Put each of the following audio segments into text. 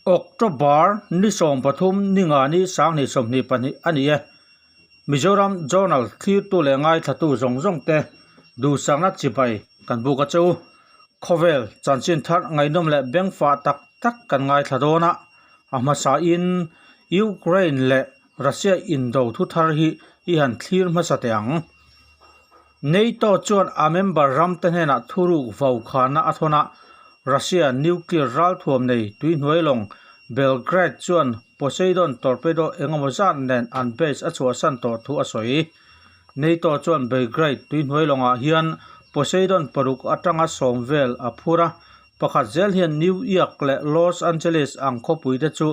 October ni 13 ni nga ni 2022 a ni e. Mizoram Journal thlirtu leh ngaithlatu zawng zawng te duhsakna chibai kan buk a che u. Khawvel chanchin thar ngaihnawm leh bengfah tak tak kan ngaithla dawn a, a hmasa in Ukraine leh Russia indo thu thar hi i han thlir hmasa teh ang. NATO chuan a member ram te hnenah thuruk vaukhana a thawn a, Russia nuclear ralthuam nei tuihnuai lawng Belgrade chuan Poseidon torpedo engemaw zat nen an base a chhuahsan tawh thu a sawi. NATO chuan Belgrade tuihnuai lawngah hian Poseidon paruk atanga sawm vel a phur a, pakhat zel hian New York leh Los Angeles ang khawpui te chu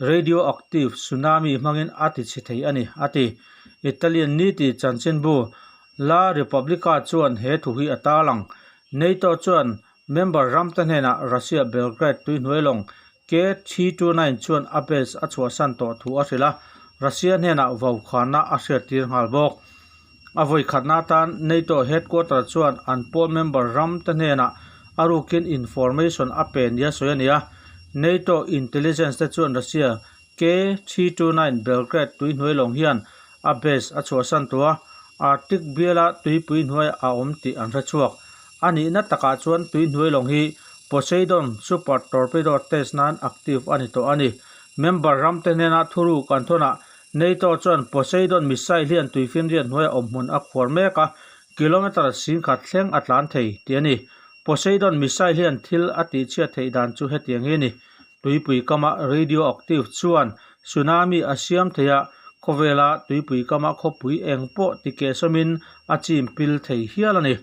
radioactive tsunami hmangin a ti chhe thei a ni, a ti. Italian niti chanchinbu La Repubblica chuan he thu hi a tarlang. NATO chuan member ramte hnenah Russia Belgrade tuihnuai lawng K-329 chuan a base a chhuahsan tawh thu a hrilh a, Russia hnenah vaukhana a hriattir nghal bawk. A vawi khatna atan NATO headquarter chuan an pawl member ramte hnenah a rukin information a pe nia sawi a ni a, NATO intelligence te chuan Russia K-329 Belgrade tuihnuai lawng hian a base a chhuahsan tawh a, Arctic biala tuipui hnuaiah a awm tih an hre chhuak. A nihna takah chuan tuihnuai lawng hi Poseidon Super Torpedo test nan active a ni tawh a ni. Member ramte hnena thuruk an thawnah NATO chuan Poseidon missile hian tuifinriat hnuaiah awmhmun a khuar mek a, kilometre singkhat thleng a tlan thei tih a ni. Poseidon missile hian thil a tihchhiat theih dan chu hetiang hi a ni. Tuipui kama radioactive chuan tsunami a siam thei a, khawvela tuipui kama khawpui eng pawh tikehsawmin a chim pil thei hial a ni.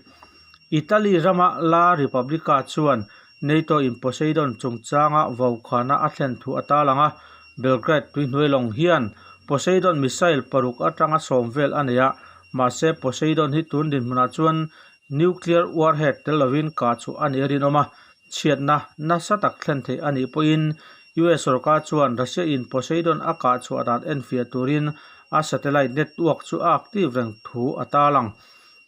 Italy rama La Repubblica chuan NATO in Poseidon chungchanga vaukhana a thlen thu a tarlang a, Belgrade tuihnuai lawng hian Poseidon missile paruk atanga sawm vel a nei a, mahse Poseidon hi tun dinhmunah chuan nuclear warhead tel lovin kah chhuah a nih a rinawm a, Chhiatna nasa tak thlen theih a nih pawhin US sorkar chuan Russia in Poseidon a kah chhuah dan enfiah turin a satellite network chu a active reng thu a tarlang.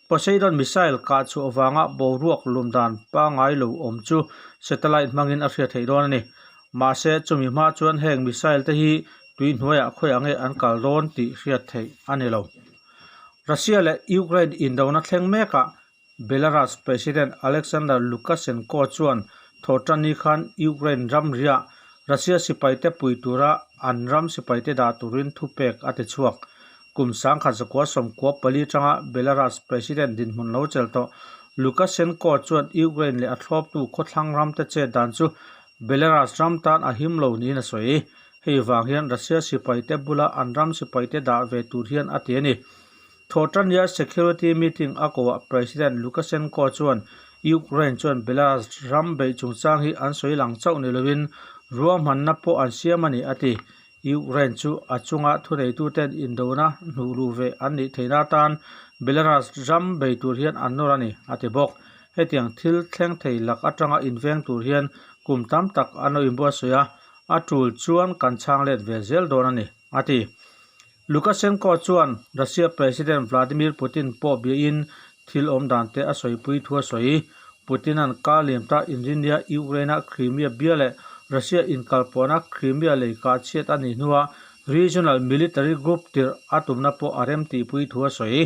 Poseidon missile kah chhuah vanga boruak lum dan pangngai lo awm chu satellite hmangin a hriat theih dawn a ni. Mahse chumi hma chuan heng missile te hi tui hnuaiah khawiah nge an kal dawn tih hriat theih a ni lo. Russia leh Ukraine indona thleng mekah Belarus President Alexander Lukashenko chuan Thawhṭanni khan Ukraine ramriah Russia sipaite pui tura an ram sipaite dah turin thupek a ti chhuak. Kum 1994 aṭanga Belarus President dinhmun lo chel tawh Lukashenko chuan Ukraine leh a thlawptu khawthlang ramte chet dan chu Belarus ram tan a him lo niin a sawi. Hei vang hian Russia sipaite bula an ram sipaite dah ve tur hian a ti a ni. Thawhṭania security meeting a koh ah President Lukashenko chuan Ukraine chuan Belarus ram beih chungchang hi an sawi lang chauh ni lovin ruahmanna pawh an siam a ni a ti. Ukraine chu a chunga thuneituten indona hnuh luh ve an nih theihna atan Belarus ram bei tur hian an nawr a ni a ti bawk. Hetiang thil thleng thei lak atanga inveng tur hian kum tam tak an lo inbuatsawi a, a tul chuan kan chhang let ve zel dawn a ni a ti. Lukashenko chuan Russia President Vladimir Putin pawh biain thil awm dan te a sawipui thu a sawi. Putin-a'n kar liam ta inrinia Ukraine-a Crimea bia leh Russia inkalpawhna Crimea lei kah chhiat a nih hnuah regional military group tirh a tumna pawh a rem tihpui thu a sawi.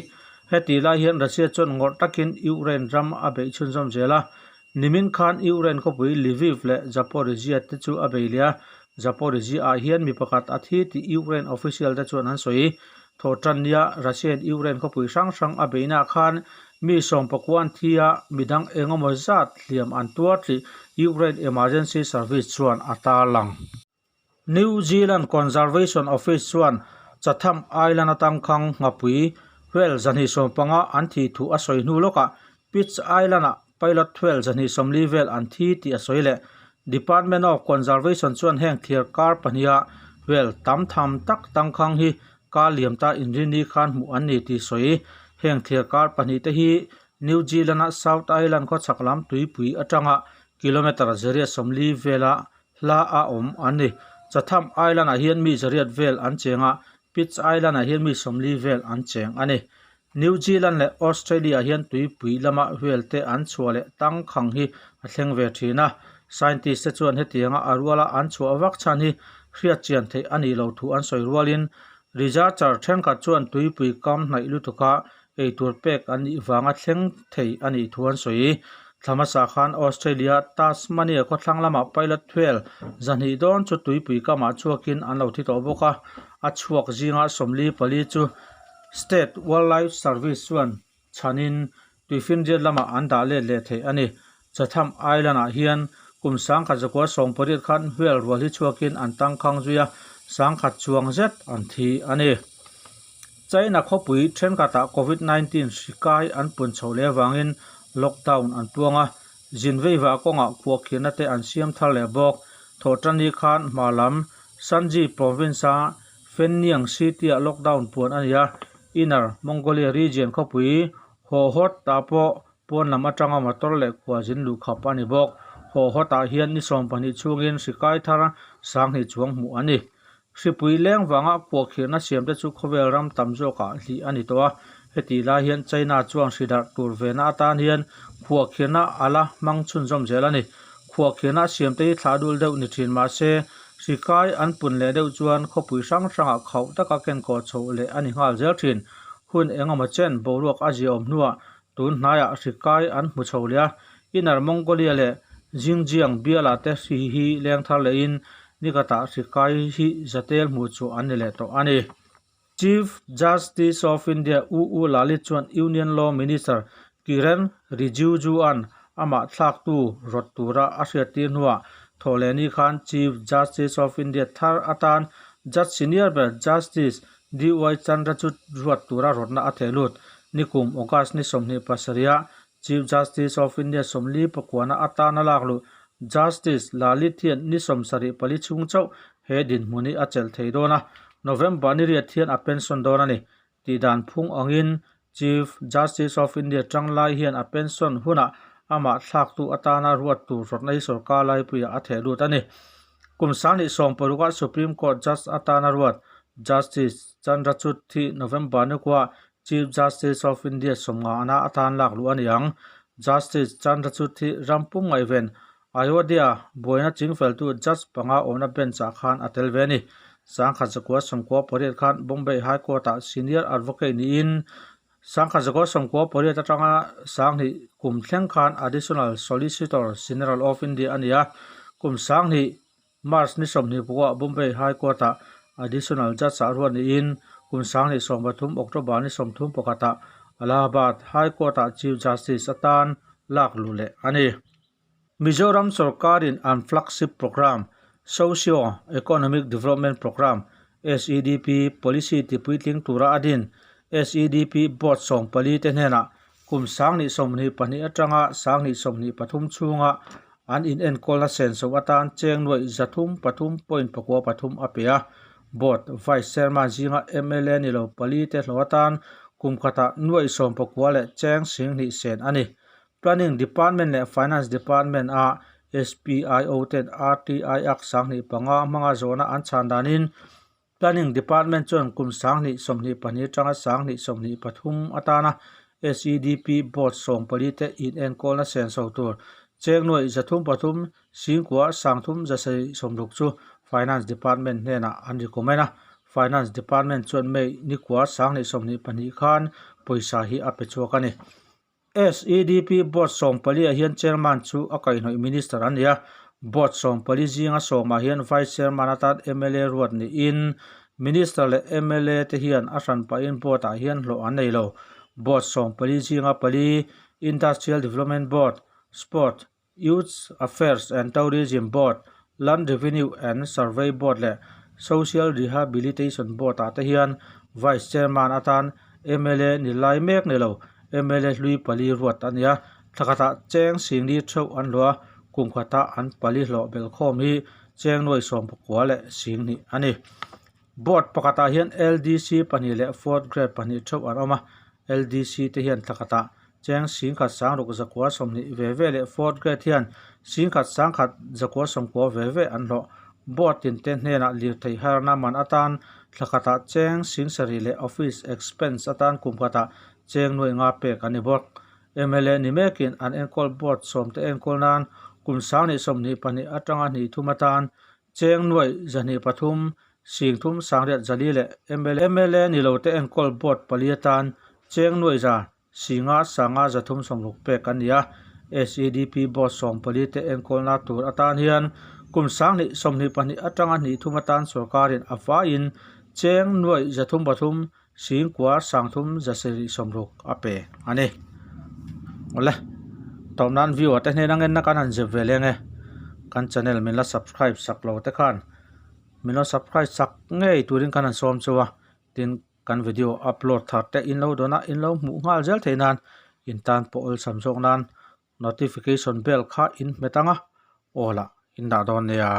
Hetih lai hian Russia chuan ngawrh takin Ukraine ram a beih chhunzawm zel a. Nimin khan Ukraine khawpui Lviv leh Zaporizhzhia te chu a bei leh a, Zaporizhzhia ah hian mi pakhat a thi tih Ukraine official te chuan an sawi. Thawhtan nia Russia-in Ukraine khawpui hrang hrang a beihnaah khan mi sawmpakua an thi a, midang eng emaw zat hliam an tuar tih Ukraine Emergency Service chuan a tarlang. New Zealand Conservation Office chuan Chatham Island atang khang nghapui whale 215 an thih thu a sawi hnu lawkah Pitts Island-ah pilot whale 240 vel an thi tih a sawi leh. Department of Conservation chuan heng thliar kar pahniha whale tam tham tak tangkhang hi kar liam ta inrini khan hmuh an ni tih sawi. Heng thliar kar pahnih te hi New Zealand-a South Island khawchhak lam tuipui atanga kilometre 140 vela Hla a awm an ni. Chatham Island ah hian mi zariat vel an cheng a, Pitts Island ah hian mi 40 vel an cheng a ni. New Zealand leh Australia ah hian tuipui lama whale te an chhuah leh tangkhang hi a thleng ve thin a. Scientist te chuan hetianga a ruala an chhuah vak chhan hi hriat chian theih a nih loh thu an sawi rualin researcher thenkhat chuan tuipui kam hnaih lutuka eitur pek an nih vanga thleng thei a nih thu an sawi. Thla hmasa khan Australia Tasmania khawthlang lamah pilot whale zahnih dawn chu tuipui kamah chhuakin an lo thi tawh bawk a, a chhuak zinga 44 chu State Wildlife Service chuan chhanin tuifinriat lamah an dah let leh theih a ni. Chatham Island-ah hian kum 1918 khan whale rual hi chhuakin an tangkhang zui a, 10,000 chuang zet an thi a ni. China khawpui thenkhatah Covid 19 hri kai an pun chhoh leh avangin lockdown an puang a, zin veivah kawngah khuahkhirhna te an siam thar leh bawk. Thawhtanni khan hma lam Shanxi province-a Fenyang City-ah lockdown puan a ni a, Inner Mongolia region khawpui Hohhot-ah pawh pawn lam atanga motor leh khua zin luh khap a ni bawk. Hohhot-ah hian ni 12 chhungin hri kai thar 2000 chuang hmuh a ni. Hripui leng vanga khuahkhirhna siamte chu khawvel ram tam zawkah hlih a ni tawh a, hetih lai hian China chuan hri darh tur vena atan hian khuahkhirhna a la hmang chhunzawm zel a ni. Khuahkhirhna siamte hi thlah dul deuh ni thin mah se, hri kai an pun leh deuh chuan khawpui hrang hrangah khauh taka kenkawh chhoh leh a ni nghal zel thin. Hun engemaw chen boruak a ziaawm hnuah tun hnaiah hri kai an hmu chho leh a, Inner Mongolia leh Xinjiang bialah te hri hi leng thar lehin nikhatah hri kai hi zatel hmuh chu an ni leh tawh a ni. Chief Justice of India U U Lalit chuan Union Law Minister Kiren Rijiju-a'n amah thlaktu rawt tura a hriattir hnuah thawhlehni khan Chief Justice of India thar atan Judge Senior ber Justice DY Chandrachud ruat tura rawtna a theh lut. Nikum August ni 27-ah Chief Justice of India 49na atana lak luh Justice Lalit hian ni 74 chhung chauh he dinhmun hi a chelh thei dawn a, November ni riat hian a pension dawn a ni. Tihdan phung angin Chief Justice of India tanglai hian a pension hunah amah thlaktu atana ruat tur rawtna hi sorkar laipuiah a theh lut a ni. Kum 2016-ah Supreme Court Judge atana ruat Justice Chandrachud hi November ni kuah Chief Justice of India 50na atan lak luh a ni ang. Justice Chandrachud hi ram pum ngaihven Ayodhya buaina chingfeltu judge panga awmna bench-ah khan a tel ve a ni. 1998 khan Bombay High Court-ah senior advocate niin 1998 atanga 2000 kum thleng khan Additional Solicitor General of India a ni a, kum 2000 March ni 20 ah Bombay High Court-ah Additional Judge-ah ruat niin kum 2013 October ni 31-ah Allahabad High Court-ah Chief Justice atan lak luh leh a ni. Mizoram sorkarin an flagship programme Socio Economic Development Programme, SEDP, policy tipuitling tura a din SEDP Board 14 te hnenah kum 2022 atanga 2023 chhunga an inenkawlna senso atan cheng nuaih 303.93 a pe a. Board Vice Chairman zinga mla ni lo pali te hlawh atan kum khatah nuaih 19 leh cheng 20 sen a ni. Planning Department leh Finance Department a SPIO ten RTI Act 2005 hmanga zawhna an chhan danin Planning Department chuan kum 2022 atanga 2023 atana SEDP Board 14 te inenkawlna senso tur cheng nuaih 303 singkua 360 chu Finance Department hnenah an recommend a. Finance Department chuan May ni kua 2022 khan pawisa hi a pe chhuak a ni. SEDP Board 14-ah hian Chairman chu a kaihhnawih Minister a ni a, Board 14 zinga sawmah hian Vice Chairman atan mla ruat niin Minister leh mla te hian a hran pahin Board-ah hian hlawh an nei lo. Board 14 zinga pali Industrial Development Board, Sport, Youth Affairs and Tourism Board, Land Revenue and Survey Board leh Social Rehabilitation Board ah te hian Vice Chairman atan mla ni lai mek ni lo, mla hlui pali ruat a ni a. Thla khatah cheng singli theuh an hlawh a, kum khata an pali hlawh belhkhawm hi cheng nuai 19 leh 20 a ni. Board pakhatah hian LDC pahnih leh fourth grade pahnih theuh an awm a, LDC te hian thla khatah cheng 10,600 20 ve ve leh fourth grade hian 10,190 ve ve an hlawh. Board tin te hnenah lirthei harna man atan thla khatah cheng 7,000 leh office expense atan kum khatah cheng nuai nga pek a ni bawk. Mla ni mekin an enkawl board sawm te enkawl nan kum 2022 atanga hnih thum atan cheng nuai 203 singthum sangriat zali leh mla ni lo te enkawl board pali atan cheng nuai za singa sanga 360 pek an ni a. SEDP board 14 te enkawlna tur atan hian kum 2022 atanga hnih thum atan sorkarin a vaiin cheng nuai 303 singkua sangthum 760 a pe a ni. Awle, tawp nan viewer te hnena ngenna kan han zep ve leng e. Kan channel min la subscribe sak lo te khan min lo subscribe sak ngei turin kan han sawm chu a. Tin, kan video upload thar te in lo dawn a, in lo hmuh nghal zel theih nan in tan pawh awlsam zawk nan notification bell kha in hmet ang a, aw lah in dah dawn nia.